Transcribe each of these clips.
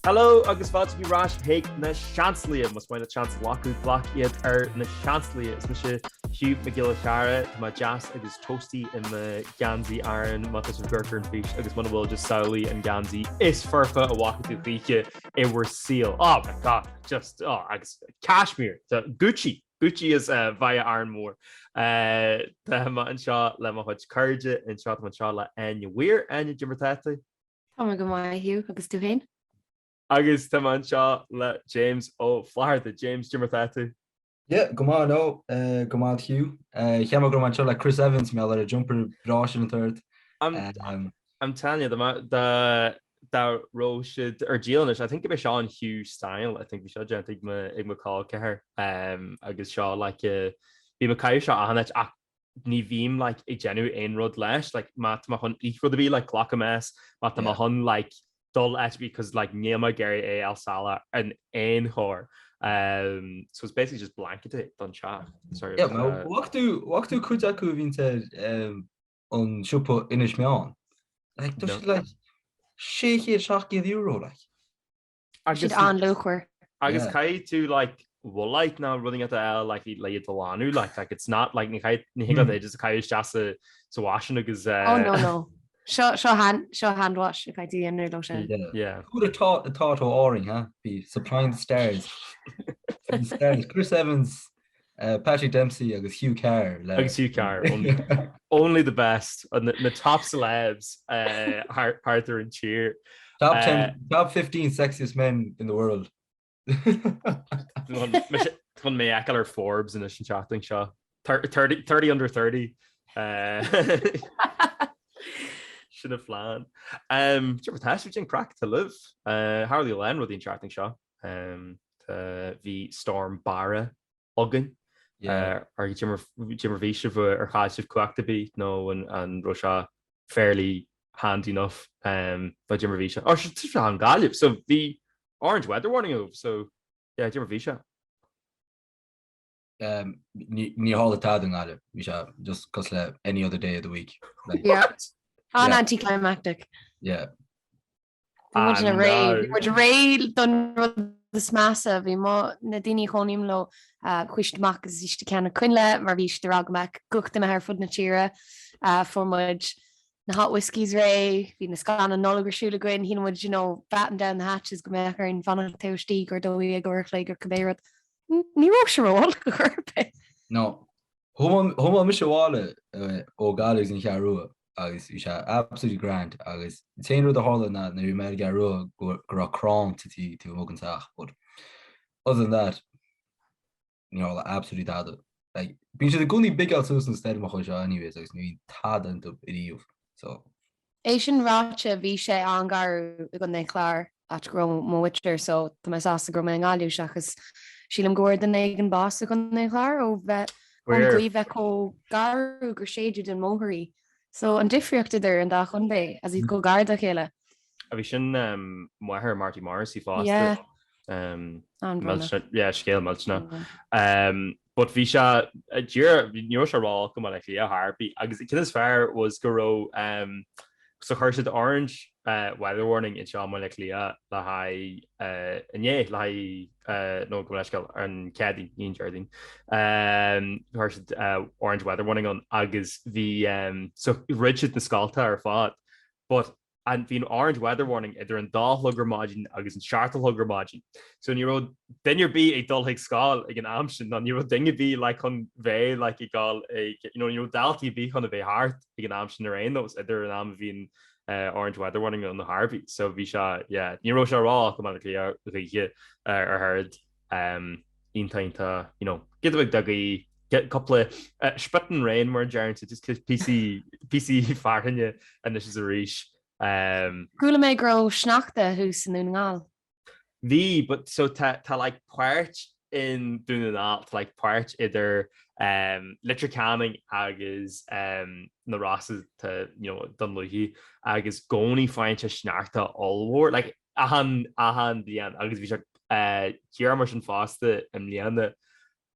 Hello agus fáilte ar ais chuig na Seansálaithe. Más maith leat seans a ghlacadh, glac iad ar na Seansálaithe. Is mise Hugh Mac Giolla Cheara, tá mé deas agus toasty i mo gheansaí Aran má tá sibh ag amharc ar an bhfís agus muna bhfuil just samhlaigh an geansaí is foirfe a bhfaca tú choíche i bhur saol. Oh my God, just, oh, agus cashmere, Gucci, Gucci is via Arranmore. Tá mé anseo le mo chuid cairde anseo, tá mé anseo le Áine Weir. Áine, cad é mar atá tú? Tá mé go maith, Hugh, agus tú féin? Agus tá mé anseo le James Ó Flatharta. James, cad é mar atá tú? Yeah, go maith, no, go maith Hugh. Cheap mé go raibh mé anseo le Chris Evans, mar gheall ar an jumper breá sin atá ort. I'm I'm telling you, dá dá raibh siad ar díol anois, I think go mbeidh seo an Hugh style, I think bhí seo déanta ag mo ag mo chol ceathar agus seo like bím ag caitheamh seo achan áit ach ní bhím like ag déanamh aon rud leis, like má tá mé chun ithe rud ar bith like glacaim as, má tá mé chun like dul áit ar bith cause like níl mé ag iarraidh é a fháil salach in aon chor. Um, so it's basically just blanket é don teach. Sorry. Yeah, well, uh, bhfaca tú bhfaca tú cuid acu a bhíonn ar um, an siopa Inis Meáin. Like, tá siad like 600 700 euro like. Agus Siad an-luachmhar. Agus caithfidh tú like Woolite nó rud éigin eile like le iad a ghlanadh like like it's not like ní chaith ní thig leat é just a chaitheamh isteach sa sa washing agus uh, Oh no no. Seo seo hand seo hand wash a caithfidh tú dhéanamh leo sin. Yeah. Yeah. Who would have thought thought ó Árainn, huh? Be supplying the stars. The stars. Chris Evans, uh, Patrick Dempsey agus Hugh Carr. Le... Agus Hugh Carr. Only, only the best. And the, the top celebs uh, thart ar an tír. Top 10, uh, top 15 sexiest men in the world. Chun mé a fheiceáil ar Forbes anois an tseachtain seo. 30, 30 under 30. Uh, sin an phlean. Um, tá sibh an craic tá libh. Uh, tharla a lán rudaí an tseachtain seo. Um, bhí Storm Barra againn. Ar cad é mar bhí sibh ar chaill sibh cumhacht ar bith nó an raibh sé fairly handy enough um, cad é mar bhí sé. Ó sé an Gaillimh, so bhí orange weather warning agaibh, so yeah, cad é mar bhí sé. Um, ní tharla tada i nGaillimh, bhí sé just cosúil le any other day of the week. Like, yeah. An anticlimactic. Yeah. Bhí muid ina réidh, bhí muid réidh don rud is measa, bhí mo, na daoine a chónaím leo, chuaigh siad amach agus bhí siad ag ceannach coinnle mar bhí siad ag rá go mbeadh cumhacht imithe ar fud na tíre. Fuair muid na hot whiskies réidh, bhí na scannáin Nollag ar siúl againn, shíl muid, you know, batten down the hatches go mbeadh orainn fanacht taobh istigh ar 12 uair a chloig or cibé rud. Ní raibh sé ró-olc ar chor ar bith. No. Thiomáin mise abhaile ó Ghaillimh agus an Cheathrú Rua agus bhí sé absolutely grand agus an t-aon rud a tharla ná nuair a bhí mé ar an gCeathrú Rua go raibh crann tite taobh amuigh den teach but other than that ní tharla absolutely tada. Like, bíonn siad i gcónaí ag bigeáil suas na stoirmeacha seo anyways agus ní bhíonn tada iontu ariamh so. É sin ráite, bhí sé an-gharbh i gContae an Chláir, áit go raibh mo mhuintir, so tá mé sásta go raibh mé i nGaillimh seachas sílim go bhfuair duine éigin bás i gContae an Chláir ó bheith ón ghaoth bheith chomh garbh gur séideadh den mbóthar í. So an difríocht idir an dá chontae as iad chomh gar dá chéile. A bhí sin máthair Marty Morrissey fosta. Yeah. An-bhrónach. Yeah, scéal millteanach. But bhí sé díreach, ní raibh sé ró-olc i mBaile Átha Cliath ar bith agus an ceann is fearr was go raibh so chuir siad orange weather warning anseo i mBaile Átha Cliath le haghaidh inné, le haghaidh nó gabh mo leithscéal ar an Chéadaoin, ní an Déardaoin. Chuir siad orange weather warning ann agus bhí so dhruid siad na scoltacha ar fad but and bhí an orange weather warning idir an dá chlog ar maidin agus an seacht a chlog ar maidin. So ní raibh duine ar bith ag dul chuig scoil ag an am sin ná ní raibh duine ar bith like chun bheith like ag dul ag you know ní raibh daltaí ar bith chun a bheith thart ag an am sin ar aon nós idir an am a bhí an uh, orange weather warning ann ar bith. So bhí sé yeah ní raibh sé ró-olc i mBaile Átha Cliath choíche uh, ar thard um, iontach iontach you know giota beag de ghaoth cúpla spitting rain mar a deireann siad, just píosaí píosaí fearthainne anois is arís. Um, Chuala mé go raibh sneachta thuas i nDún na nGall. Bhí, but so tá tá like páirt in Dún na nGall, tá like páirt idir um, Leitir Ceanainn agus um, na Rosa tá you know, Dún Lúiche agus i gcónaí faigheann sé sneachta ollmhór like achan achan bliain agus bhí sé uh, díreach mar sin fosta i mbliana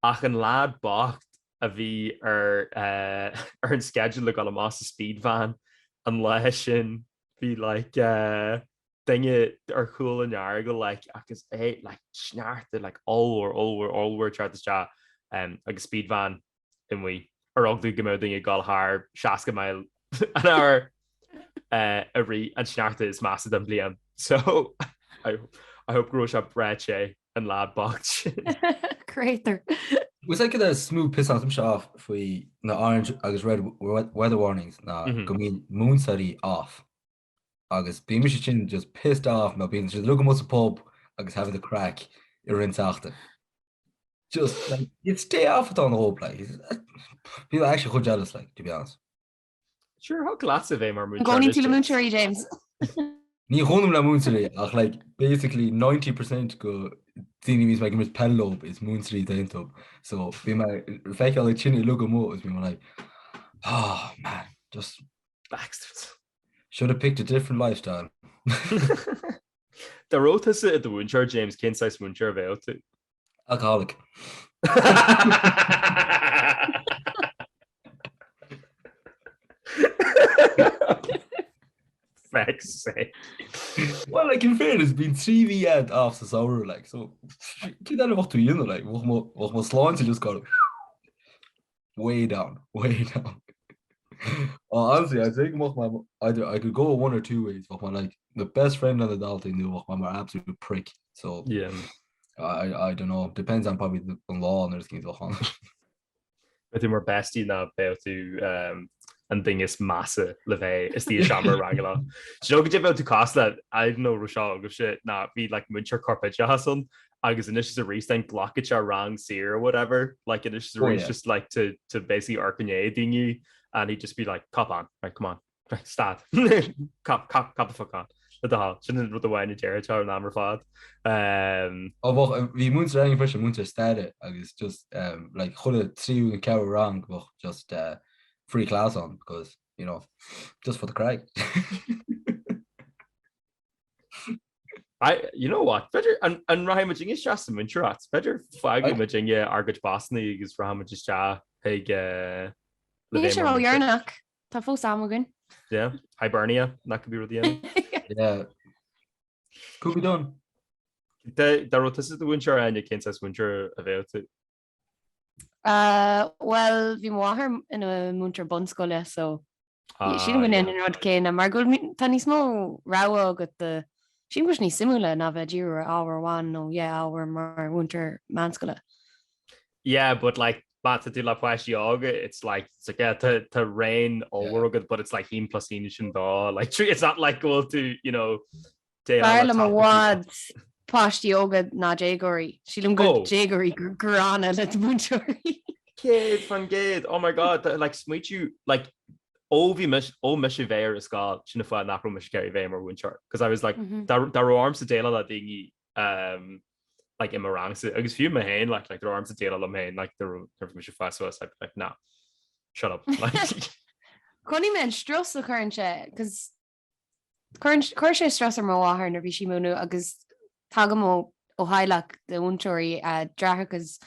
Ach an lad bocht a bhí ar ar an schedule le dul amach sa speed van an lá sin, bhí like duine duine ar chúl an Earagail like agus é like sneachta like ollmhór ollmhór ollmhór teacht isteach um, agus speed van amuigh ar eagla go mbeadh duine ag dul thar 60 mile an hour uh, i rith an sneachta is measa den bliain. So I, I hope go raibh sé breá te an lad bocht sin. Créatúr. Was like the is mó pissann mise off faoi na orange agus red weather warnings ná go mbíonn múinteoirí off. Agus bíonn mise sin just pissed off mar bíonn siad uilig amuigh sa pub agus having the craic i rith an tseachtain. Just like, it's day off atá ann dhóibh like. Bím actually chomh jealous like, to be honest. Sure, thig leatsa bheith mar múinteoir. An gcónaíonn tú le múinteoirí, James? Ní chónaím le múinteoirí ach like basically 90% go daoine a bhíonns mé ag imirt peil leo is múinteoirí atá iontu. So bím ag feiceáil iad sin uilig amuigh agus bím like, oh man, just Bastards. Should have picked a different lifestyle. Dá raibh tusa i do mhúinteoir, James, cén saghas múinteoir a bheadh tú? Alcoholic. Feck's sake. Well, like, in fairness, bíonn 3 mhí agat off sa samhradh, like, so céard eile a bheadh tú a dhéanamh, like, bheadh mo shláinte just gone Way down, way down. Oh, honestly, I'd say go mbeadh mé either I could go one or two ways, bheadh mé like the best friend on the daltaí nó bheadh mé mar absolute prick. So yeah. I, I don't know, depends on probably the, an lá nuair is cinn bheadh ann. Beidh tú mar bestie nó beidh tú um, an duine is measa le bheith istigh i seomra ranga leo. Do you know goidé bheadh tú cosúil le I don't know raibh seo agaibhse ná bhí like múinteoir corpoideachais ann agus anois is arís then glacfaidh sé rang saor or whatever like anois is arís oh, yeah. just like to to basically amharc i ndiaidh daoine and he'd just be like cop on right come on right, stad cop cop cop the fuck on le do thoil sin an rud amháin a deir sé an am ar fad um, Ó bhí múinteoir againn freisin múinteoir staire agus just um, like chuile tríú nó ceathrú rang bheadh just uh, free class on because you know just for the craic. I, you know what, b'fhéidir, an, an rachaidh muid isteach sa múinteoireacht? B'fhéidir fágfaidh muid inge ár gcuid bossanna agus rachaidh muid isteach chuig eh, le Níl bheith sé mar múinteoir. ródheireanach. Tá fós am againn. Yeah, Hibernia, that could be rud a dhéanamh. Yeah. Could be done. Dá dá raibh tusa i do mhúinteoir Áine, cén saghas múinteoir a bheadh tú? Uh, well, bhí mo mháthair ina múinteoir bunscoile, so Ah, Sílim go ndéanann an rud céanna mar go bhfuil tá níos mó rogha agat de sílim go bhfuil sé níos suimiúla ná bheith díriú ar ábhar amháin nó yeah ábhar mar mhúinteoir meánscoile. Yeah, but like má tá tú le páistí óga, it's like it's like yeah, tá tá raon ollmhór agat, but it's like haon plus haon sin dó. Like it's not like go bhfuil tú, you know, B'fhearr liom i bhfad páistí óga ná déagóirí. Sílim go oh. déagóirí gránna le múinteoirí. 100%, oh my god, like smaoitiú like ó bhí mis ó mise bheith ar an scoil sin an fáth nach raibh mise ag iarraidh bheith mar mhúinteoir. Because I was like mm -hmm. dá raibh ormsa déileáil le daoine um, like i mo rangsa agus fiú mé féin like like dá raibh ormsa déileáil liom féin like nuair a bhí mise ag fás suas I'd be like nah shut up like Chonaic mé an strus a chuireann sé cos Chuir sé strus ar mo mháthair nuair a bhí sí ag múineadh agus tagaim ó theaghlach de mhúinteoirí, deartháir agus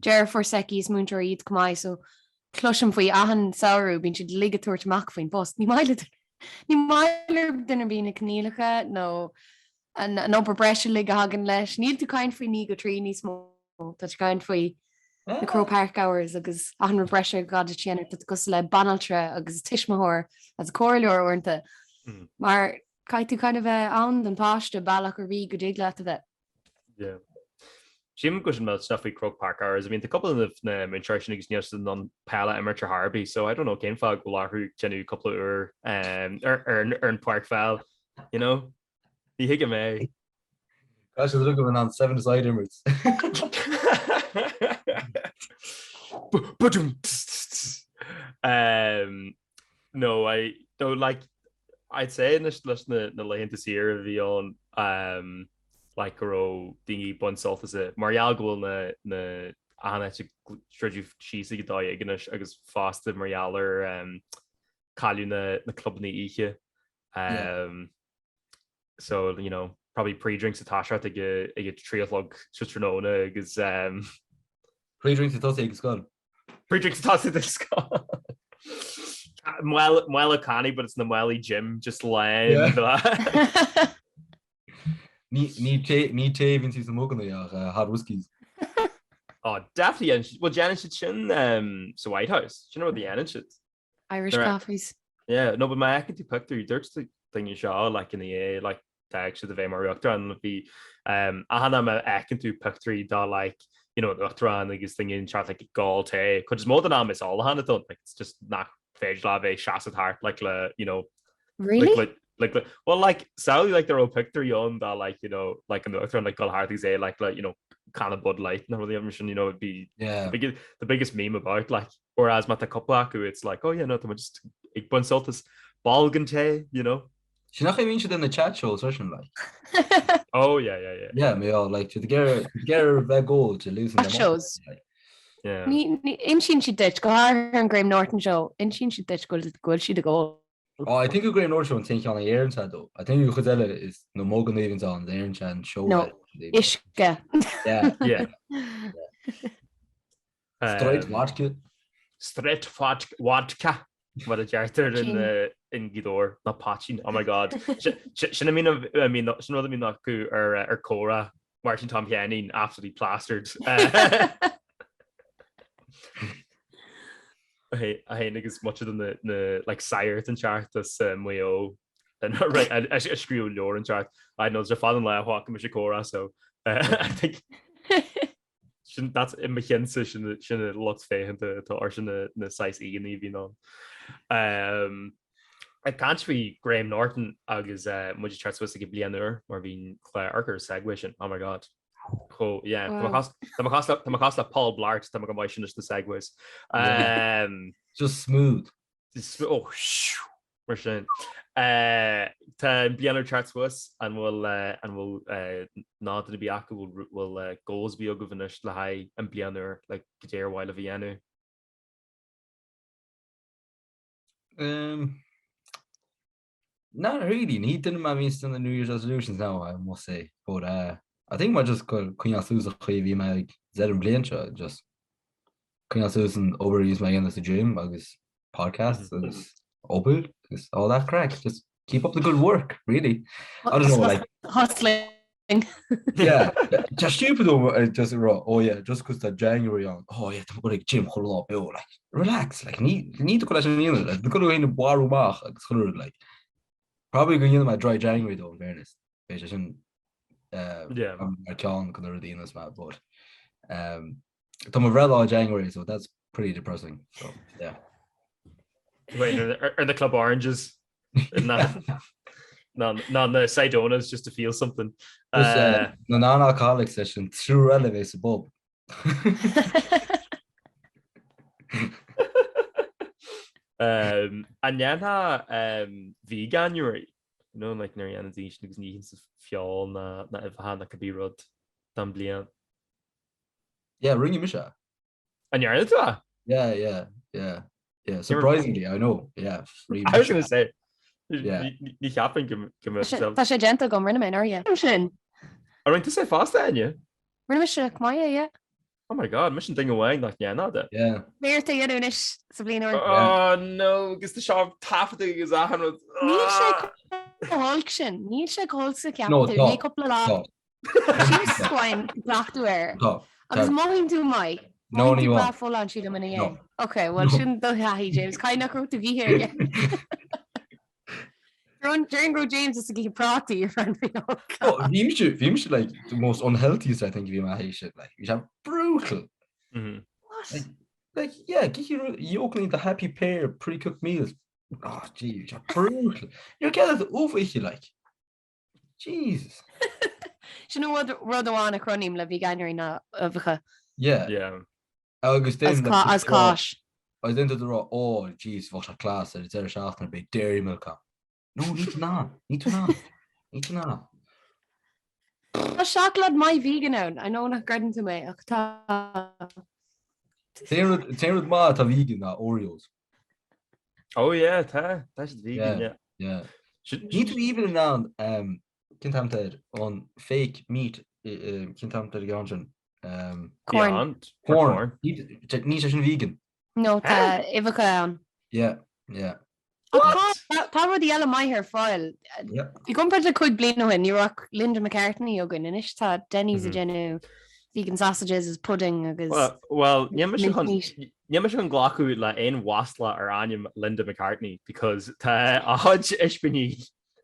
deirfiúr s'aici is múinteoirí iad chomh maith so cloisim faoi achan samhradh, bíonn siad uilig ag tabhairt amach faoin bpost. Ní maith le ní maith le duine ar bith na coinníollacha nó an obair breise uilig a thagann leis. Níl tú ag caint faoi 9 go 3 níos mó. Tá tú ag caint faoi na Croke Park hours agus achan rud breise atá duit a dhéanamh, tá tú cosúil le banaltra agus tuismitheoir agus comhairleoir uaireanta. Mar caithfidh tú kind of bheith ann don pháiste bealach ar bith go dtig leat a bheith. Yeah. Sílim go bhfuil sin millteanach faoi Croke Park hours. I mean, tá cúpla de na múinteoirí sin agus níl siad in ann peil a imirt ar chor ar bith, so I don't know cén fáth go bhfuil orthu déanamh cúpla uair ar ar an pháirc pheil, you know? Ní thuigim é. Tá siad uilig in ann seven-a-side a imirt. Um, no, I no, like I'd say anois leis na, na laethanta saoire a bhí ann um, like go raibh daoine ag baint sult as mar gheall go bhfuil na, na achan áit ag druideadh síos ag a 12 anois agus fosta mar gheall ar um, cailleadh na, na clubanna oíche Um, so, you know, probably pre-drinks ag toiseacht ag ag a 3 a chlog sa tráthnóna agus um, Pre-drinks ag tosaí ag an scoil. Pre-drinks ag tosaí ag an scoil. Mála cannaí, but it's na málaí gym just lán. Yeah. Ní tae a bhíonn sna muganna ach hot whiskies. Oh, definitely dhéanann siad, well déanann siad sin um, sa White House, sin rud a dhéanann siad. Irish coffees. Yeah, no, but má fheiceann tú pictiúirí, dúirt daoine seo like ina dhiaidh like d'fhág siad a bheith mar uachtarán bhí um, achan am a fheiceann tú pictiúirí de like you know, an uachtarán agus daoine inteacht like ag ól tae. Cuid is mó den am is ólachán atá ann, like it's just nach féidir leat a bheith seasamh thart like le you know Really? Like, like, like, well, like, samhlaigh like, there raibh pictiúirí ann de like, you know, like an uachtarán like dul thart agus é like, like, you know, canna Bud Light nó rudaí mar sin, you know, it'd be Yeah. the biggest, the biggest meme about, like, whereas má tá cúpla acu, it's like, oh yeah, no, tá muid just ag baint sult as bolgán tae, you know. Sin nach é bhíonn siad in na chat shows freisin, like. Oh yeah, yeah, yeah. Yeah, mé all like, to get get bheith goal to losing Chat shows. Like. Yeah. Ní, ní, insíonn siad duit, go háirithe ar an Graham Norton show, insíonn siad duit go bhfuil go bhfuil siad ag ól. Oh, I think go Graham Norton show an t-aon cheann a deireann sé dó. I think go chuid eile is na muganna a bhíonn ann, deireann sé an show. No, uisce. Yeah. Yeah. Straight Um, vodka. Straight vodka, vodka mar a deirtear in uh, in Gaoth Dobhair ná poitín. Oh my god. Sin a mbíonn I mean, sin rud a mbíonn acu ar uh, ar Comhrá Máirtín Tom Sheáinín absolutely plastered. É féin agus muid de na na like sagairt inteacht as uh, Maigh Eo right a a scríobh leabhar inteacht. I know there's fada an lá ó chuala mise Comhrá so uh, I think Sin that's i mo chinnsa sin sin na lucht féachanta atá ar sin na na saghas aíonna a bhíonn ann. Um, ag caint faoi Graham Norton agus uh, muid ag teacht suas ag an bliain úr mar bhí an clár amharc ar an segue sin. Oh my god. Chomh yeah, tá mé Wow. cos- tá mé cosúil le- tá mé cosúil le Paul Blart tá mé go maith sin leis na segues. Um, Just smooth. Is- oh, shoo, mar sin. Eh, Tá an bliain úr ag teacht suas an bhfuil eh, an bhfuil eh, nod ar bith acu bhfuil bhfuil eh, goals ar bith agaibh anois le haghaidh an bliain úr le goidé ar mhaith libh a dhéanamh. Um, not really. Ní duine mé a bhíonn sna New Year's resolutions now, I must say. But uh, I think má just go coinneáil suas an chaoi a bhí mé ag deireadh an bhliain seo, just coinneáil suas an obair a bhíos mé ag déanamh sa gym agus podcasts agus obair agus all that craic. Just keep up the good work, really. I don't know, like, Hustling. yeah, just stupid though, uh, just rá, oh yeah, just cos tá January ann, oh yeah, tá mé ag gym chuile lá beo, like, relax, like, ní, ní tú leis an ndéanamh, like, go héin barú amach agus chuile rud, like, probably go ndéanfaidh mé dry January though, in fairness, beidh sé sin, uh, Yeah. mar ceann de na rudaí a dhéanfas mé, but, um, Tá mo bhreithlá January, so that's pretty depressing. So, yeah. Wait, ar, ar the Club Oranges? Na, na, na na Cidonas just to feel something. Just, uh, Uh, na non-alcoholics leis an triúr eile a bheidh sa bpub. um, an ndéanfá um, veganuary? You know, like nuair a dhéanann daoine sin agus ní itheann siad feoil ná ná uibheacha ná cibé rud don bliain. Yeah, rinne mise. An ndearna tú é? Yeah, yeah, yeah, yeah. Surprisingly, I know. Yeah. I was gonna say. Yeah. Ní cheapfainn go mbeadh. Tá sé déanta agam, rinne mé anuraidh. Sin. Ar rinne tusa é fosta, Áine? Rinne mise chomh maith é, yeah. Oh my god, mise an duine amháin nach ndearna é. Yeah. Beidh ort é a dhéanamh anois sa bhliain úr. Oh no, agus tá seo taifeadta agus achan rud. Níl sé chomh holc sin. Níl sé chomh holc is a No, cheapann tú. tá. Ní cúpla lá. Tá. Síos uaim cleachtadh air. Tá. Agus mothaíonn tú maith. No, Mothaíonn ní tú breá bhfuil. folláin sílim ina No. dhiaidh. Ok, well sin do thaithí, James. Caithfidh nach raibh tú ag ithe aige. Déarfainn go raibh James is ag ithe prátaí ar feadh an bhí Oh, bhí mise, bhí mise like the most unhealthiest I think bhí mé théis sin, like, bhí sé brutal. Mhm. What? Like, like, yeah, githe yolk the happy pear pre-cooked meals. Oh, gee, bhí sé brutal. You're getting ubh a ithe, like. Jesus. Sin an rud rud amháin a chronaím le Veganuary ná uibheacha. Yeah. Yeah. Agus As then cá- as cáis. Agus then tú rá oh jeez bheadh sé class ar an deireadh seachtaine beidh dairy milk ann. No, ní tú ná, ní tú ná, ní tú ná. Tá seacláid maith vegan ann. I know nach gcreideann tú mé ach tá. T-aon rud t-aon rud maith atá vegan ná Oreos. Oh yeah, tá, tá siad vegan, yeah. Yeah. Sin- Ní tú even in ann um, cén t-ainm atá air an fake meat um, cén t-ainm atá ar an gceann sin? Um, Corn. Beyond. Or corn. corn. Ní ní sé sin vegan. No, tá uibheacha ann. Yeah, yeah. Ach tá. tá rudaí eile maith ar fáil. I gcomparáid le 5 bliana ó shin, ní raibh ach Linda McCartney againn, anois tá Denny's ag déanamh vegan sausages is pudding agus Well, níl mise chun níl mise chun glacadh le aon mhasla ar ainm Linda McCartney because tá a chuid ispíní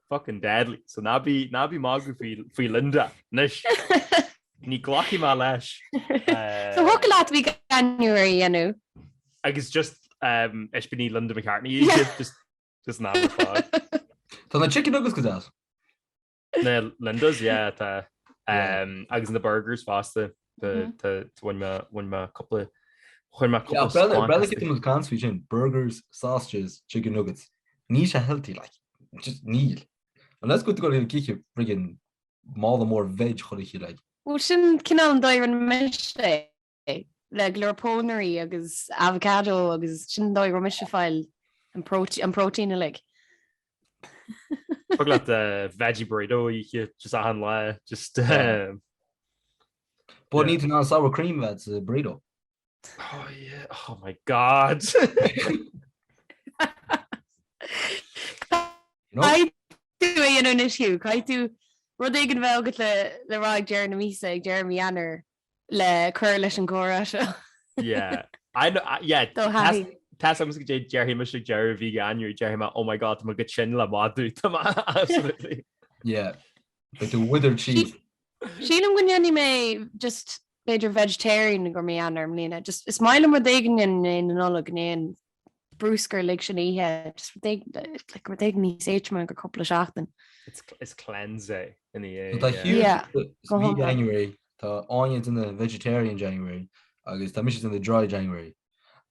fucking deadly, so ná bí ná bí magadh faoi faoi Linda anois. Ní glacfaidh mé leis. So thiocfadh leat Veganuary a dhéanamh. Agus just um, ispíní Linda McCartney a ithe, just just ná ar fad. Tá na chicken nuggets go deas. Na Lindas, yeah, tá. Um, agus na burgers fosta. Tá bhain mé bhain mé cúpla chuir mé cúpla Yeah, Bella get them cans faoi sin, burgers, sausages, chicken nuggets. Níl sé healthy, like, just níl. Unless go bhfuil tú ag ithe friggin mála mór veg chuile oíche, like. Well sin cineál an dóigh a rinne mise é, le go leor pónairí agus avocado agus sin an dóigh a raibh mise ag fáil an próitéin uilig. Thig leat veggie burrito a ithe just achan lá, just. But níl tú in ann sour cream a bheith sa burrito. Oh yeah, oh my god. Caithfidh tú é a dhéanamh anois Hugh, caithfidh tú rud éigin a bheith agat le le rá ag deireadh na míosa, ag deireadh mí Eanáir le cur leis an gcomhrá seo. Yeah. I know, yeah. Do thaithí. Tá a fhios agam goidé déarfaidh mise ag deireadh mhí January, déarfaidh mé, oh my god, tá mé go tinn le madadh, tá mé absolutely. Yeah. Beidh tú withered síos. Sílim go ndéanfaidh mé just b'fhéidir vegetarian i gcomhair mí Eanáir i mbliana. Just is maith liom rud éigin i ndiaidh na Nollag, i ndiaidh an bruscar uilig sin a ithe, just rud éigin, like rud éigin níos éadroime go cúpla seachtain. It's is cleanse é ina dhiaidh. Tá Hugh Yeah, go mí hiomlán. January, tá Áine ag déanamh vegetarian January agus tá mise ag déanamh dry January.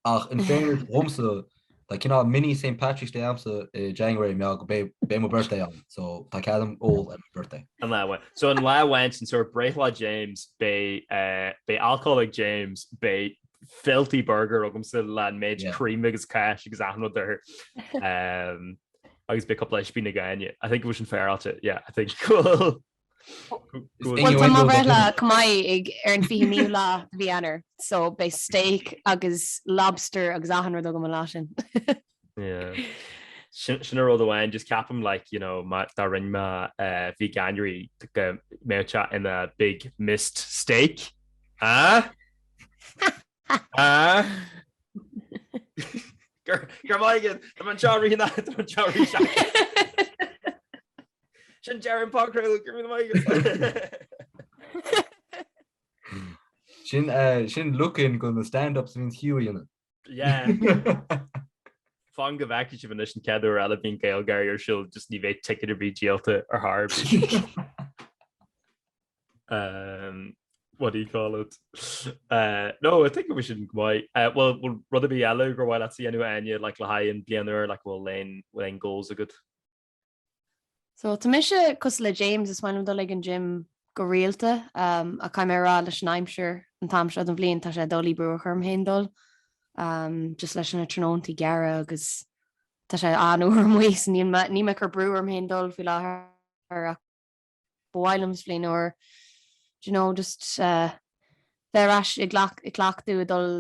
Ach in fairness dhomsa, tá cineál mini St Patrick's Day a'msa i January mar go beidh beidh mo birthday ann, so tá cead a'm ól ar mo birthday. An lá amháin. So an lá amháin sin sort breithlá James beidh eh, beidh alcohol ag James, beidh filthy burger agamsa le an méid Yeah. cream agus cáis agus achan rud air. Um, agus beidh cúpla ispín ag Áine. I think go bhfuil sin féaráilte. Yeah, I think cool. Bhuel tá mo bhreithlá chomh maith ag ar an 29ú lá de mhí Eanáir so beidh steak agus lobster agus achan rud agam an lá sin. Yeah. Sin sin an rud amháin, just ceapaim like, you know, má dá rinne mé eh, Veganuary go mbeadh sé ina big missed steak. Ah? Ah? Gur gur maith agat, tá mé anseo rí tá mé anseo rí Sin deireadh an podchraoladh, go raibh míle maith agat. Sin eh, sin look-in go na stand-ups a bhíonns Hugh a dhéanamh. Yeah. Fan go bhfeicfidh sibh anois an chéad uair eile bíonn GaelGáirí ar siúl, just ní bheidh ticket ar bith díolta ar chor ar bith. Um, what do you call it? Uh, no, I think go bhfuil sin go maith. Uh, well, bhfuil rud ar bith eile gur mhaith leat a dhéanamh Áine, like, le haghaidh an bliain úr, like, bhfuil aon bhfuil aon goals agat? So tá mise cosúil le James, is maith liom dul ag an gym go rialta um, ach caithfidh mé a rá leis an aimsir an t-am seo den bhliain tá sé doiligh brú a chur orm féin dul um, just leis na tráthnóntaí gearra agus tá sé an-fhuar amuigh so níl mé níl mé ag cur brú orm féin dul faoi láthair ach ba mhaith liom sa bhliain úr do you know just uh, bheith ar ais ag ag cleachtadh ag dul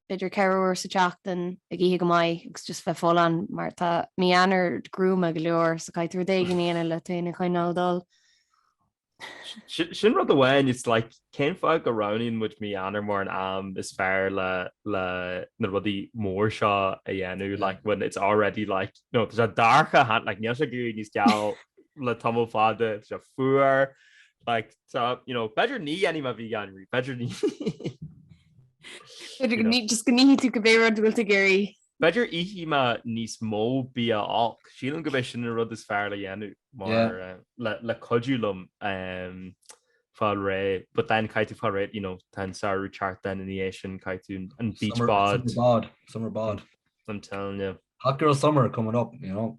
b'fhéidir 4 uair sa tseachtain ag ithe go maith agus just bheith folláin mar tá mí Eanáir gruama go leor so caithfidh tú rud éigin a dhéanamh le tú féin a choinneáil ag dul. Sin rud amháin, it's like cén fáth go roghnaíonn muid mí Eanáir mar an am is fearr le le na rudaí mór seo a dhéanamh like when it's already like you know tá sé dorcha like níl sé ag éirí níos geal le tamall fada, tá sé fuar, like tá you know b'fhéidir ní dhéanfaidh mé Veganuary, b'fhéidir ní B'fhéidir go ní just go n-ithfidh tú cibé rud go bhfuil tú ag iarraidh. B'fhéidir ithfidh mé níos mó bia olc, sílim go b'é sin an rud is fearr le dhéanamh mar eh, le le cuidiú liom um, fáil réidh, but then caithfidh tú fáil réidh, you know, tá an samhradh ag teacht then ina dhiaidh sin caithfidh tú an beach Summer, bod. summer bod, summer bod. I'm telling you. Hot girl summer coming up, you know.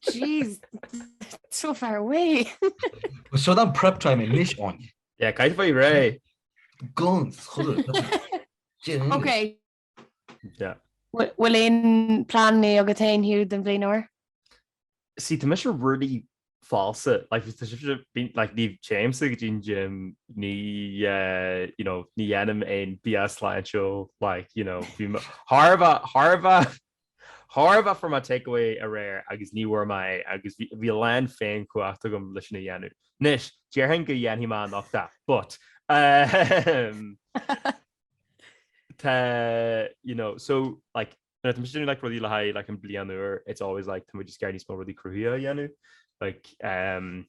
Jeez, so far away. Well, seo an prep time anois Áine. Yeah, caithfidh tú fáil réidh. Guns, chuile. Okay. Yeah. Bhfuil aon pleananna agat féin Hugh don bhliain úr? See, tá mise really falsa. Like, tá sibhse bíonn, like, ní théimse go dtí an gym, ní, eh, you know, ní dhéanaim aon bia sláintiúil, like, you know, bhí mé thar a bheith, thar a bheith, Chóir a bheith fuair mé takeaway aréir agus ní bhfuair mé é agus bhí a lán féinchumhacht agam leis sin a dhéanamh. Anois, déarfainn go dhéanfaidh mé anocht é, but um, tá, you know, so like nuair atá mise ag déanamh like rudaí le haghaidh like an bliain úr, it's always like tá muid just ag iarraidh níos mó rudaí cruthaithe a dhéanamh. Like um,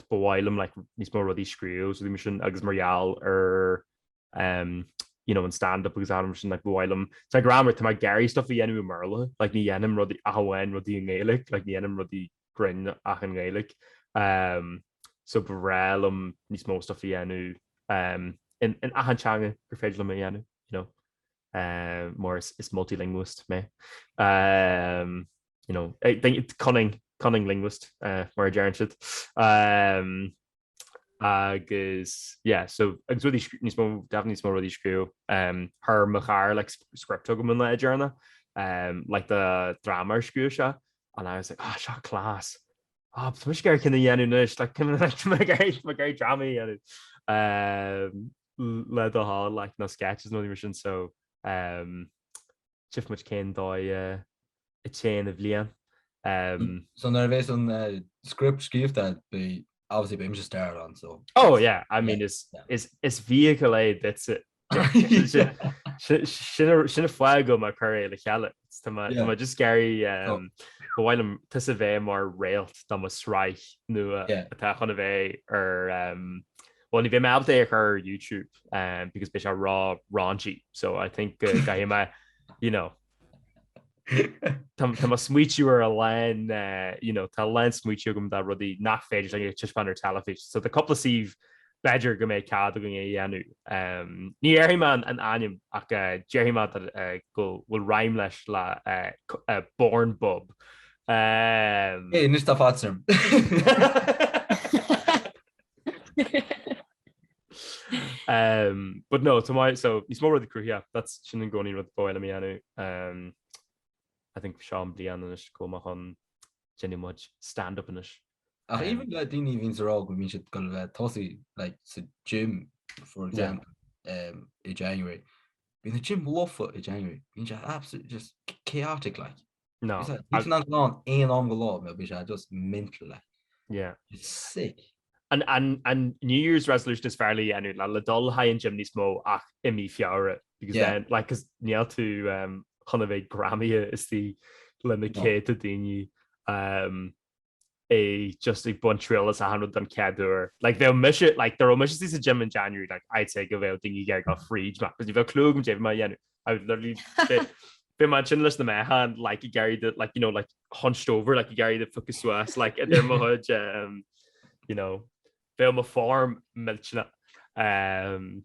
ba mhaith liom like níos mó rudaí scríobh so sin agus mar gheall ar um, you know, an stand-up agus achan rud sin like ba mhaith liom tá greann tá mé ag iarraidh stuff a dhéanamh i mBéarla like ní dhéanaim rudaí ach amháin rudaí i nGaeilge like ní dhéanaim rudaí grinn ach i nGaeilge um, so ba bhreá liom níos mó stuff a dhéanamh um, in, in achan teanga gur féidir liom a dhéanamh you know um, mar is, is multilinguist mé um, you know, eh, cunning cunning linguist uh, mar a deireann siad um, agus yeah so agus rudaí níos mó definitely níos mó rudaí scríobh um, chuir mo chara like script chugam an lá deireanach um, like do dráma ar scríobh sé and I was like ah seo class ah tá mise ag iarraidh ceann a dhéanamh anois like tá mé ag iarraidh dráma a dhéanamh um, le do thoil like na sketches nó mar sin so um, Tchífidh muid cén dóigh a dtéann an bhliain. So nuair a bheas an script scríofa beidh obviously beidh mise starred ann so. Oh yeah, I mean is is is vehicle é duitse. Sin an fáth go mbeidh cur é le chéile. Tá mé just ag iarraidh ba mhaith liom tusa bheith mar réalt do mo sraith nua atá chun a bheith ar Bhuel ní bheidh mé ábalta é a chur ar YouTube um, because beidh sé ró raunchy so I think go gcaithfidh mé you know tá tá mé ag smaoitiú ar a lán uh, you know tá a lán smaoitiú agam de rudaí nach féidir linn a taispeáint ar teilifís so tá cúpla suíomh b'fhéidir go mbeidh cead againn é a dhéanamh. Um, ní déarfaidh mé an, an ainm ach uh, déarfaidh mé that, uh, go bhfuil rhyme leis le uh, uh, Born Bub. Um, Hey, anois tá faitíos orm. Um, but no, tá mé so níos mó rudaí cruthaithe, that's sin i gcónaí rud ba mhaith liom a dhéanamh. Um, I think seo an bliain anois go bhfuil mé chun déanamh mo chuid stand-up anois. Ach Um, even le daoine a bhíonn ag rá go mbíonn siad ag dul a bheith tosaí like sa gym for yeah. example um, i January. Bíonn an gym lofa i January. Bíonn sé absolutely just chaotic like. No. Níl tú in ann aon am go lá, bíonn sé just mental like. Yeah. It's sick. An, an, an New Year's resolution is fearr le dhéanamh ná le dul chuig an gym níos mó ach i mí Feabhra because yeah. then like cause níl tú um, chun a bheith greamaithe istigh le na céadta daoine um, é just ag baint triail as achan rud don chéad uair. Like bheadh mise like dá raibh mise sa gym in January like I'd say go bheadh daoine ag iarraidh gabháil fríd mé because ní bheadh clue agam cad é bhí mé a dhéanamh. I would literally bheadh mé ansin leis na meáchain like ag iarraidh de like you know like hunched over like ag iarraidh de phiocadh suas like idir mo chuid um, you know bheadh mo form millteanach. Um,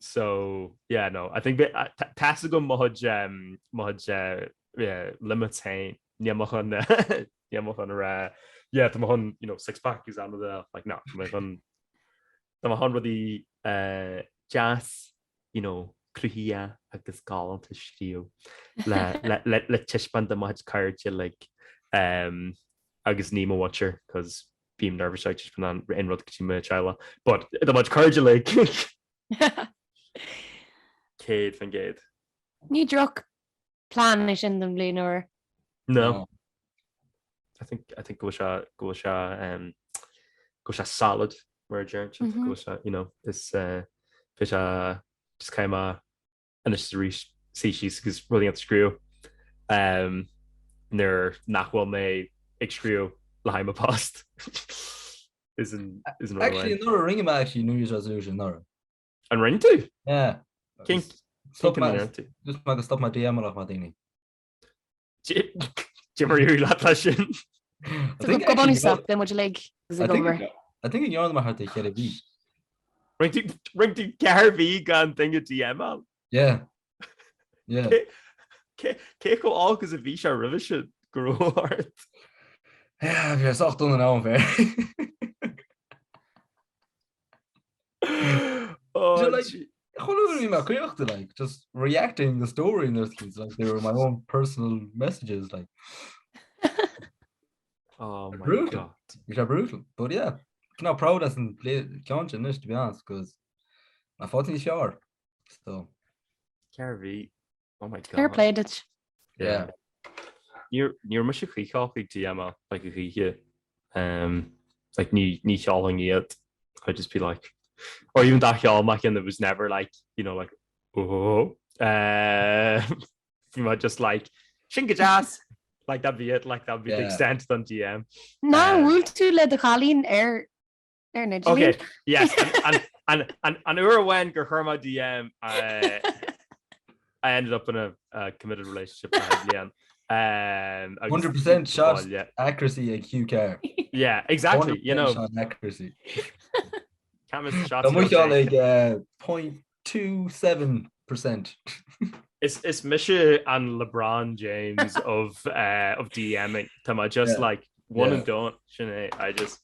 so yeah no I think tá a fhios agam mo chuid um, mo chuid uh, yeah, limits féin. Níl mé chun níl mé chun a rá yeah tá mé chun you know six pack agus am a like no tá mé chun tá mé chun rudaí uh, deas you know cruthaithe agus galánta scríobh le le le le taispeáint do mo chuid cairde like um, agus ní mo mhuintir cos bím nervous ag taispeáint aon rud go dtí mo teaghlach but do mo chuid cairde like 100%. Ní droch plean é sin don bhliain úr. No. I think I think go bhfuil sé go bhfuil sé um, go bhfuil sé solid mar a deireann siad go bhfuil sé you know is uh, bhí sé just caithfidh mé anois is arís suí síos agus rudaí a scríobh um, nuair nach bhfuil mé ag scríobh le haghaidh mo post. Is an is an rud Actually, anuraidh rinne mé actually New Year's resolution anuraidh. An rinne tú? Yeah. Cén Stop mé just mé go stop mé DM-áil le daoine. Cad é mar a d'éirigh leat leis sin. Go bunúsach beidh muid uilig agus ag obair. I think go ndearna mé thart ar cheithre mhí. Rinne tú ceithre mhí gan duine DM-áil? Yeah. Yeah. Cé chomh olc is a bhí sé roimhe sin go raibh ort? Yeah, bhí sé sách dona in am fair. Oh, like, Chuile uair bhí mé caochta, like, just reacting the story and things, like, they were my own personal messages, like. Oh my Brutal. God. Bhí sé brutal, but yeah, cineál proud as an ceann sin anois, to be honest, because mé fáilte níos fearr, so. Ceithre mhí. Oh my God. Fair play duit. Yeah. Ní raibh mise choíche ag DM like a choíche. Um, like ní ní sheolfainn iad. I'd just be like, or even dá sheol mé ceann it was never like, you know, like, oh, uh, bhí mé just like, sin go deas! Like that'd be it, like that'd be the extent don DM. Nár bhuail tú le do chailín ar ar an idirlíon? Okay, yes, an, an, an, an uair amháin gur chuir mé DM, uh, I ended up in a, a committed relationship le bliain. Um, 100% shot yeah. accuracy ag Hugh Carr. Yeah, exactly, you know. Shot accuracy. Can't miss the shots. Tá mo ag uh, 0.27%. Is, is mise an LeBron James of uh, of DMing. Tá mé just yeah. like one yeah. and done sin é I just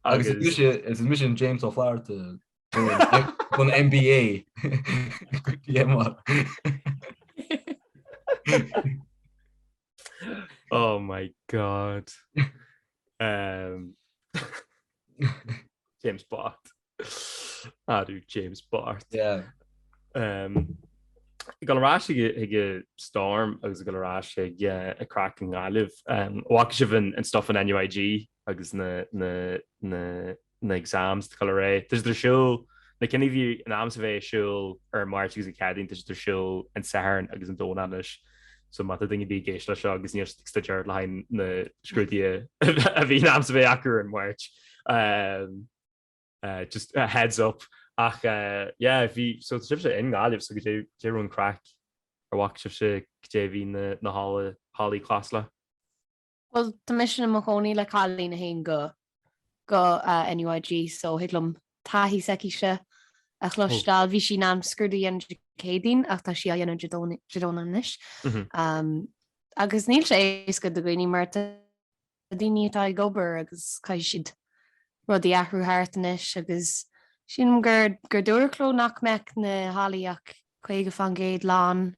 agus is is mise an James Ó Flatharta an NBA DM Oh my god. Um, James Bart. Arú James Bart. Yeah. Um, ag dul ar ais chuig an Storm agus ag dul ar ais chuig an craic i nGaillimh. Um, bhfaca sibh an, an stuff an NUIG agus na, na, na, na exams ag dul ar aghaidh. Tá siad ar siúl, na cinn a bhí in ainm is a bheith ar siúl ar an Máirt agus an Chéadaoin, tá siad ar siúl an Satharn agus an Domhnach anois. So má tá duine ar bith ag éisteacht leis seo agus níl siad ag staidéar le haghaidh na scrúduithe a bhí in ainm is a bheith acu ar an Máirt. Um, uh, just a heads up. Ach uh, yeah, bhí so tá sibhse i nGaillimh so goidé goidé raibh an craic an bhfaca sibhse goidé bhí na, na hallaí hallaí cosúil le. Bhuel, tá mise i mo chónaí le cailín a théann go go uh, NUIG so thig liom taithí s'aicise a chloisteáil. Bhí sí in ainm scrúdú a dhéanamh Dé Céadaoin ach tá sí á dhéanamh Dé Domhnaigh anois. Mm -hmm. um, agus níl sé éasca do dhaoine mar tá daoine atá ag obair agus caithfidh siad rudaí a athrú thart anois agus sílim gur gur dúradh leo nach mbeadh na hallaí ach 50% lán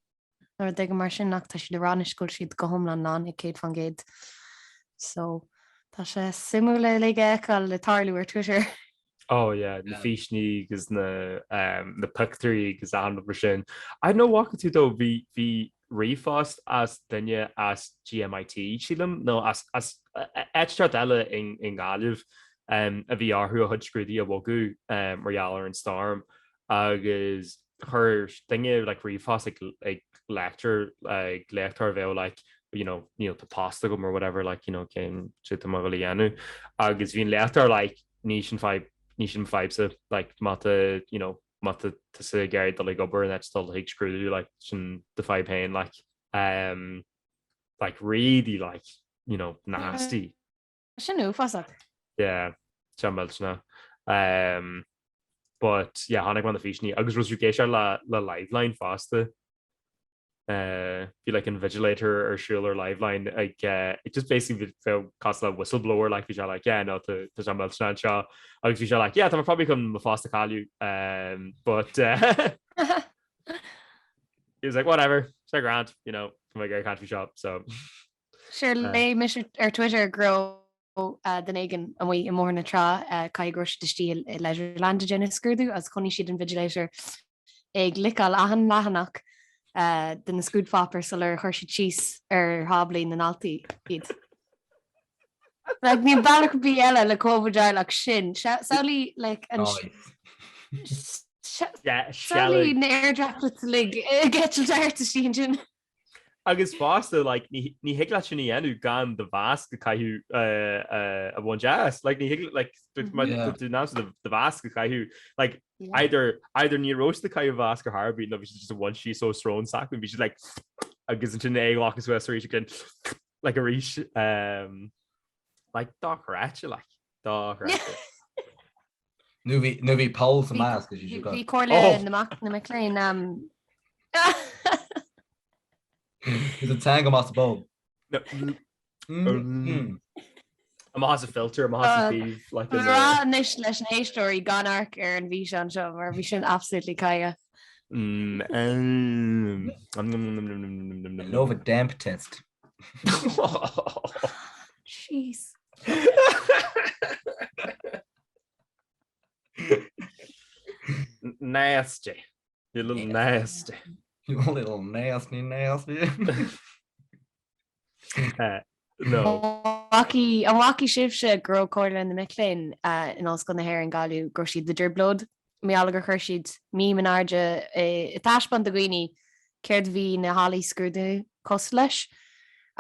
nó rud éigin mar sin ach tá siad ag rá anois go bhfuil siad go hiomlán lán ag 100%. So tá sé suimiúil uilig a fheiceáil ag tarlú ar Twitter. Oh yeah, na físeáin agus na um, na pictiúirí agus achan rud mar sin. I don't know bhfaca tú though, bhí bhí ríomhphost as duine as GMIT sílim nó as as áit inteacht eile in i nGaillimh um, a bhí orthu a chuid scrúduithe a bhogadh um, mar gheall ar an storm agus chuir duine like ríomhphost ag ag lecturer ag léachtóir a bheadh like you know níl tá post agam or whatever like you know cén cad tá mé a ghoil a dhéanamh agus bhí an léachtóir like ní sin fadhb ní sin fadhbsa like má tá you know má tá tusa ag iarraidh dul ag obair in áit dul chuig scrúdú like sin do fadhb féin like um like really like you know nasty. Sin uafásach. Yeah, sin millteanach. Um, but yeah, chonaic mé na físeáin agus raibh tú ag éisteacht le le Liveline fosta. Uh, bhí like invigilator ar siúl ar Liveline ag uh, it just basically bheadh cosúil le whistleblower like bhí sé like yeah no tá tá sé millteanach anseo agus bhí sé like yeah tá mé probably chun mo phost a chailleadh um, but uh, he was like whatever sé grand you know tá mé ag caint faoi seo so Sure léigh mise ar Twitter go raibh duine éigin amuigh i mBóthar na Trá caithfidh go raibh siad istigh i Leisureland ag déanamh scrúdú agus chonaic siad invigilator ag liceáil achan leathanach de na scrúdpháipéir sular chuir siad síos ar tháblaí na ndaltaí iad. Like, níl bealach ar bith eile le Covid a fháil ach sin. Samhlaigh like an Samhlaigh na air droplets uilig ag eitilt thart istigh ansin. Agus fosta, like, ní ní thig leat sin a dhéanamh gan do mhasc a chaitheamh a bhaint as. Like, ní thig like, Yeah. tú ná do do mhasc a chaitheamh. Like, Yeah. either either ní raibh siad ag caitheamh mhasc ar chor ar bith nó bhí siad just ag baint síos ó srón s'acu bhí siad like agus ansin é a ghlacadh suas arís again like arís um, like dochreidte like dochreidte. Nó bhí nó bhí poll sa masc is Bhí bhí comhairle Oh. na mac na mic léinn um, Is an teanga amach as an bpoll. No, mm, Amach as an filter, amach as an taobh like as a- Rá anois leis na héisteoirí gan amharc ar an bhfíseán seo mar bhí sin absolutely cailleach. Mm, um, um, nom, nom, nom, nom, nom, nom, I nom. love a damp test. Jeez. Nasty. You little nasty. You little nasty, nasty. No. An bhfacaidh sibhse go raibh Comhairle na Mic Léinn in Ollscoil na hÉireann Gaillimh go raibh siad i dtrioblóid mar gheall gur chuir siad meme in airde ag taispeáint do dhaoine céard a bhí na hallaí scrúdaithe cosúil leis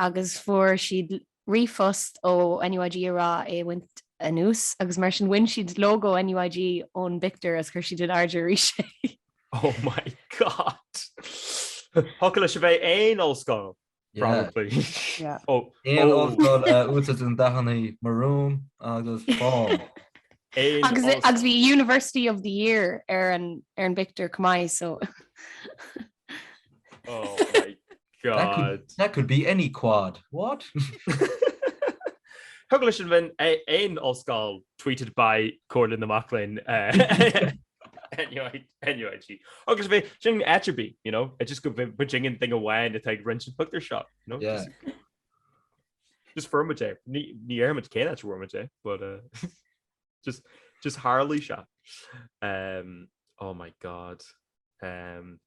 agus fuair siad ríomhphost ó NUIG ag rá é a bhaint anuas agus mar sin bhain siad lógó NUIG ón bpictiúr agus chuir siad in airde arís é. Oh my God! Thiocfadh leis a bheith aon ollscoil, probably. Yeah. Oh, Aon oh. ollscoil a úsáideann dathanna maroon agus bán. Aon Agus ollscoil. agus bhí University of the Year ar an ar an bpictiúr chomh maith so Oh my That God. could, that could be any quad. What? Thiocfadh leis an bheith aon ollscoil tweeted by Comhairle na Mac Léinn NUIG. Agus bheith sin áit ar bith, you know, it just go b'in thing amháin atá ag roinnt an pictiúr seo, you know? Yeah. Just, just fuair muid é. Ní ní dhéarfaidh muid cén áit a bhfuair muid é, but uh, just just tharlaigh sé. Um, oh my God. Um,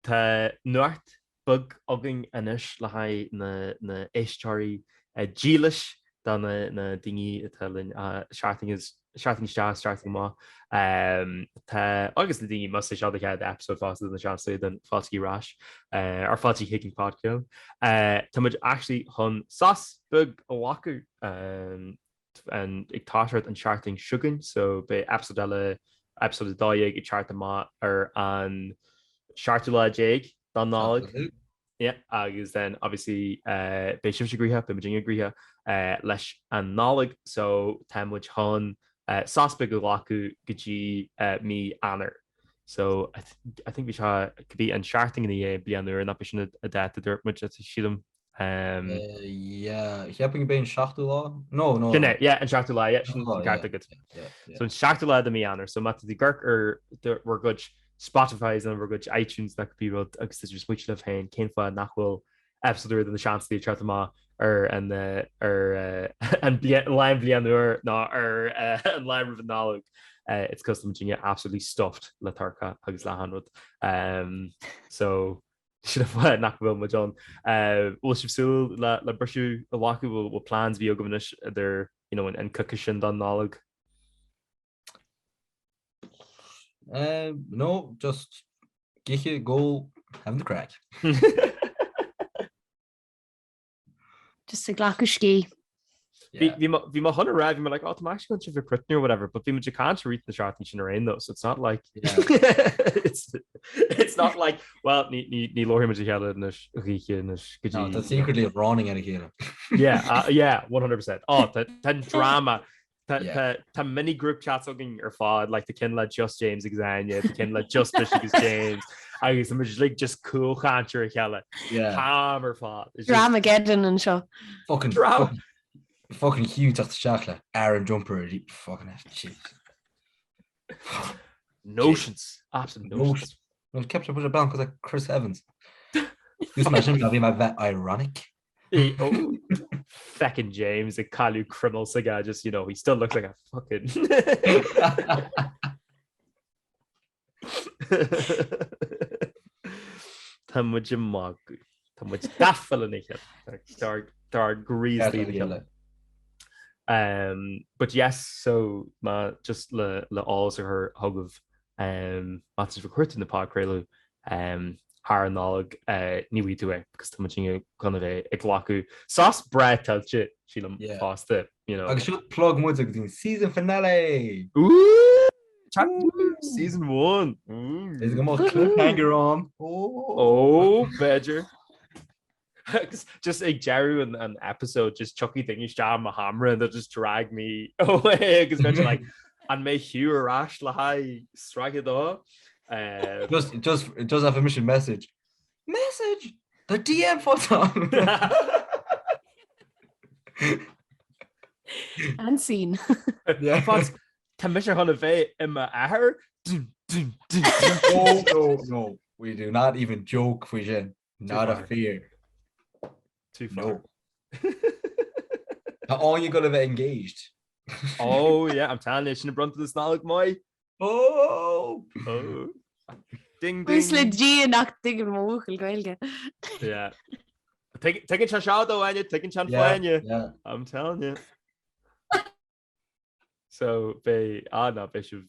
Tá nuacht beag againn anois le haghaidh na n-éisteoirí dílis do na daoine atá linn seachtain seachtain isteach is seachtain amach. Tá agus na daoine más é seo do chéad episode fosta de na Seansálaithe then fáilte ar ais ar fáilte chuig an podchraoladh. Tá muid actually chun sos beag a ghlacadh. ag toiseacht an tseachtain seo chugainn so beidh episode eile, episode 12 ag teacht amach ar an seachtú lá déag den Nollaig. Yeah, agus then obviously uh, beidh sibhse gnoitheach, beidh muidinne gnoitheach uh, leis an Nollaig so tá muid chun uh, sos beag a ghlacadh go dtí uh, mí Eanáir. So I, th I think bhí sé could be an seachtain ina dhiaidh bliain úr nach b'shin an dáta a dúirt muid sílim. Um, yeah, cheapfainn gurb é an seachtú lá? No, no. Sin é, yeah, an seachtú lá, yeah, sin an ceart agat. So an seachtú lá de mí Eanáir, so má tá tú ag amharc ar bhur gcuid Spotify's nó bhur gcuid iTunes nó cibé rud agus tá sibh ag smaoitiú libh féin cén fáth nach bhfuil episode úr de na Seansálaithe ag teacht amach ar an ar an lá an bhliain úr nó ar an lá roimh an Nollaig. It's cos tá muidinne absolutely stuffed le turcaí agus le achan rud. Um, so Sin an fáth nach bhfuil muid ann. Bhfuil sibh súil le le briseadh a ghlacadh? Bhfuil bhfuil plans bhí agaibh anois idir you know, an coicís sin don Nollaig? Um, no, just ag ithe, ag ól, having the craic. Just ag glacadh scíth. Bhí bhí mé chun a rá, bhí mé like, oh, tá mé actually going to bheith cruinn or whatever, but bhí muid ag caint i rith na seachtaine sin ar aon nós, so it's not like it's, it's not like, well, ní ní ní labhraíonn muid a chéile anois oíche anois go dtí. No, tá secretly running ar a chéile. Yeah, uh, yeah, 100%. Oh, tá tá drama Tá mini group chats againn ar fad, like tá ceann le just James agus Áine, tá ceann le just mise agus James, agus tá muid like just cúlchaint ar a chéile. Yeah. Calm ar fad. It's just- Dramageddon anseo. Fucking, Drama. fucking, fucking Hugh teacht isteach le Aran jumper ar fucking shit. Notions. Absolute notions. Well, kept put it down because like Chris Evans. Dúirt mé sin bhí mé bheith ironic. Oh, feckin' James ag cailleadh croiméal s'aige just you know he still looks like a fucking Tá muid ag magadh. Tá muid gafa lena chéile. Tá ár gcroí lena chéile. Um, but yes, so má just le le eolas a chur chugaibh um, má tá sibh ag cuartú na podchraoladh um, thar an Nollaig uh, ní bhfaighidh tú é because tá muid chun a bheith ag glacadh sos breá tuillte sílim Yeah. fosta you know. Agus seo plug muid agus an season finale! Ooh! Chapter season 1. Ooh. Is go mbeadh cliffhanger ann. Oh. Oh, b'fhéidir. Agus just ag deireadh an, an episode just tiocfaidh duine isteach i mo sheomra and they'll just drag me away agus beidh like an mbeidh Hugh ar ais le haghaidh sraith a dó? Um, Just, just, just have a mission message. Message! The DM faighte! And scene. Yeah. Fad, Tá mise chun a bheith i m'athair? Dun, dun, dun, dun. No, no, no. We do not even joke faoi sin. Not a fear. Too far. No. Tá Áine gonna bheith engaged. Oh yeah, I'm telling you, sin bronntanas Nollag maith. Oh! Oh. Ding Buíochas le ding. Dia nach dtuigeann mo bhuachaill Gaeilge. Yeah. Tuigeann sé seo dó, Áine, tuigeann sé an fáinne. I'm telling you. So beidh, ah no, beidh sibh,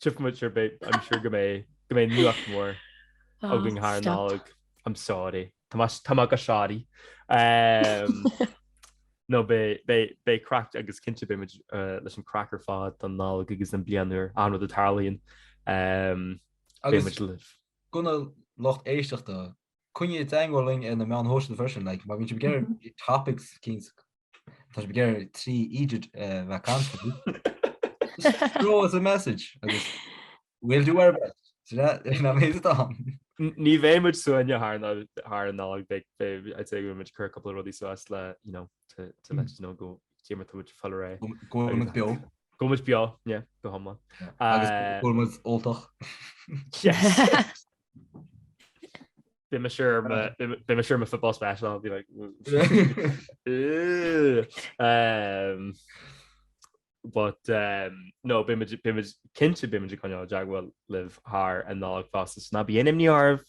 tchífidh muid sure beidh, I'm sure go mbeidh, go mbeidh nuacht mhór againn thar an Nollaig. I'm sorry. Tá mé, tá mé go sorry. Um, no, beidh, beidh, beidh craic agus cinnte beidh muid uh, leis an craic ar fad don Nollaig agus an bliain úr, an rud a tarlaíonn. Um, beidh muid libh. Gona lucht éisteachta, coinnigh i dteagmháil linn ar na meáin shóisialta freisin, like, má bhíonn sibh ag iarraidh topics eicínt, tá sibh ag iarraidh trí eejit a bheith ag caint faoi, just throw us a message agus we'll do our best. Sin an méid atá ann. Ní bheidh muid suaimhneach thar an thar an Nollaig, beidh, beidh, I'd say go mbeidh muid ag cur cúpla rudaí suas le, you know, to, to let you know go cé mar tá muid ag fáil ar aghaidh. Go bhfuil muid beo. Go bhfuil muid beo, yeah, go hiomlán. Agus go bhfuil muid óltach. Yes. Beidh mise ar mo beidh mise ar mo football special I'll be like um, but um, no beidh muid beidh muid cinnte beidh muid ag coinneáil i dteagmháil libh thar an Nollaig fosta so ná bí aon imní oraibh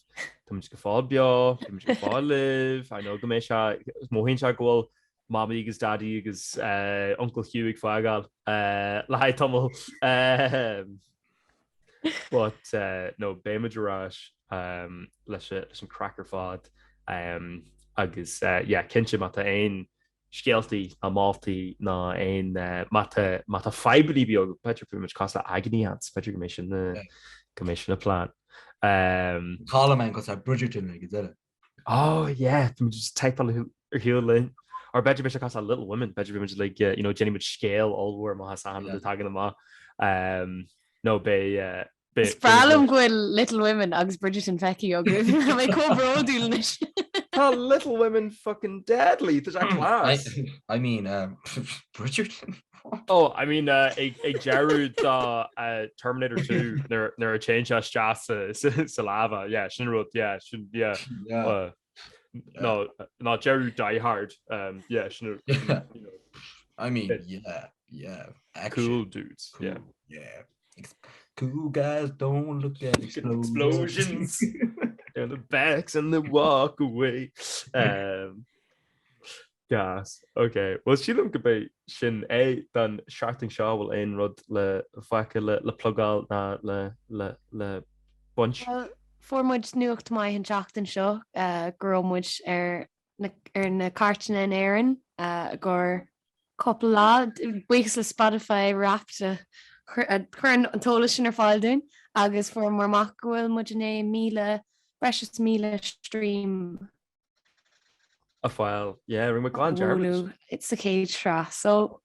Tá muid go fóill beo beidh muid go fóill libh I know go mbeidh sé mothaíonn sé go bhfuil Mamaí agus Daidí agus uh, Uncle Hugh ag fágáil uh, le haghaidh tamall um, But uh, no beidh muid ar ais um, leis leis an craic ar fad um, agus uh, yeah, cinnte má tá aon scéaltaí ná moltaí ná aon uh, má tá má tá fadhbanna beag b'fhéidir beidh muid cosúil le Agony Aunts b'fhéidir go mbeidh sin na go mbeidh sin an plan. Um, Colm an cosúil le Bridgerton ag an deireadh. Oh yeah, tá muid just typeáil ar shiúl linn. Or b'fhéidir beidh sé cosúil le Little Women, b'fhéidir beidh muid like, you know, déanfaidh muid scéal ollmhór amach as achan rud atá tagann amach. Um, no, beidh, uh, beidh, Is breá liom go bhfuil Little Women agus Bridgerton feicthe agaibh. Tá mé chomh bródúil anois. Tá Little Women fucking deadly, tá sé class. I, I mean, um, Bridgerton? Oh, I mean, uh, ag, ag deireadh do uh, Terminator 2 nuair nuair a téann sé isteach sa, sa, sa lava. Yeah, sin rud, yeah, sin, yeah. Yeah. Uh, no, ná deireadh Die Hard. Um, yeah, sin, Yeah. you know, I mean, yeah, yeah. Action. cool dudes. Cool, Yeah. yeah. Ex cool guys don't look at explosions. Explosions. They're the backs and they walk away. Um, Gas. Ok. Bhuel sílim go b'é sin é don seachtain seo. Bhfuil aon rud le fágtha le le plugáil ná le le le baint? Bhuel, fuair muid nuacht maith an tseachtain seo go raibh muid ar na ar na cairteanna in Éirinn i gcomhair cúpla lá. Buíochas le Spotify Wrapped a chuir an t-eolas sin ar fáil dúinn agus fuaireamar amach go bhfuil muid i ndiaidh 1,000, breis is 1,000 stream A fáil, yeah, rinne muid glan dearmad. It's sa chéad sraith, so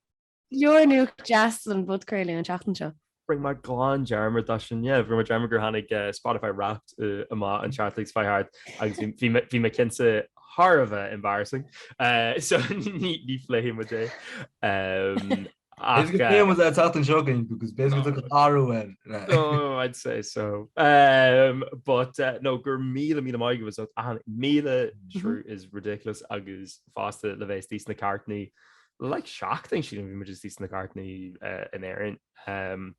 leor nuacht deas don bpodchraoladh an tseachtain seo. Rinne mé glan dearmad de sin, yeah, rinne mé dearmad gur tháinig Spotify Wrapped amach an tseachtain seo thart agus bhí bhí mé cinnte thar a bheith embarrassing. So ní phléifidh muid é. Ach go bhfuil muid an tseachtain seo againn because b'fhéidir go dtiocfadh athrú air. Oh, I'd say so. Um, but uh, no, gur míle míle maith agaibh as achan 1,000 sure is ridiculous agus fosta le bheith istigh sna cairteanna like seachtain sílim bhí muid istigh sna cairteanna uh, in Éirinn. Um,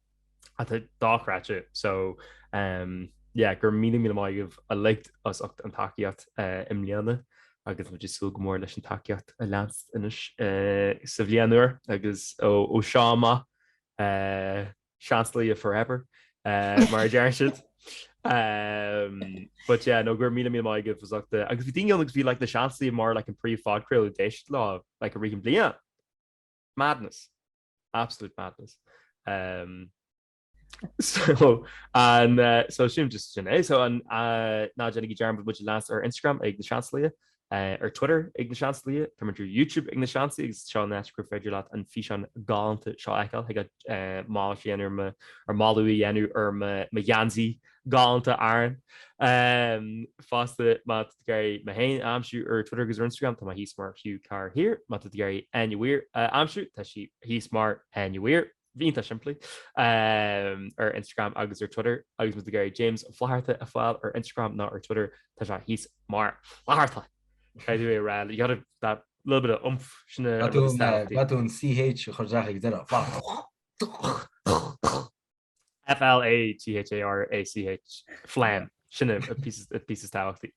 atá dochreidte. So um, yeah, gur míle míle maith agaibh uilig as ucht an tacaíocht uh, i mbliana agus muid ag súil go mór leis an tacaíocht a leanst anois uh, sa bhliain úr agus ó, ó seo amach uh, Seansálaithe forever uh, mar a deir siad. Um, but yeah, no gur míle míle maith agaibh as ucht agus bhí daoine ann agus bhí like, na Seansálaithe mar like, an príomh-phodchraoladh d'éist leo like, i rith an bliain. Madness. Absolute madness. Um, so an uh, so sin just sin é so an uh, ná déanaigí dearmad muid a leanstan ar Instagram ag na Seansálaithe uh, ar Twitter ag na Seansálaithe tá muid ar YouTube ag na Seansálaithe agus seo an áit gur féidir leat an físeán galánta seo a fheiceáil thig leat uh, malairt a dhéanamh ar mo ar moladh a dhéanamh ar mo mo gheansaí galánta Aaron. Um, fosta má tá tú ag iarraidh mé féin a aimsiú ar Twitter agus ar Instagram tá mé thíos mar Hugh Carr Here, má tá tú ag iarraidh Áine Weir a aimsiú tá sí thíos mar Áine Weir iontach simplí um, ar Instagram agus ar Twitter agus má tá tú ag iarraidh James Flatharta a fáil ar Instagram ná ar Twitter tá sé thíos mar Flatharta. Caithfidh tú é a rá, you gotta that little bit of oomph sin a rud is tábhachtaí. Caithfidh tú an CH a chur isteach ag deireadh. F-L-A-T-H-A-R-A-C-H, Flann. Sin an píosa is tábhachtaí.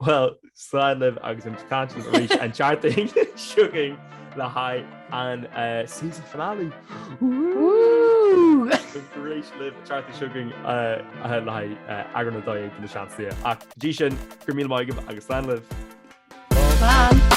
Bhuel, slán libh agus an caint arís an tseachtain seo chugainn le haghaidh an season finale. Arís libh an tseachtain seo chugainn le haghaidh eagrán 12 de na Seansálaithe. Ach go dtí sin, go raibh míle maith agaibh agus slán libh. Slán!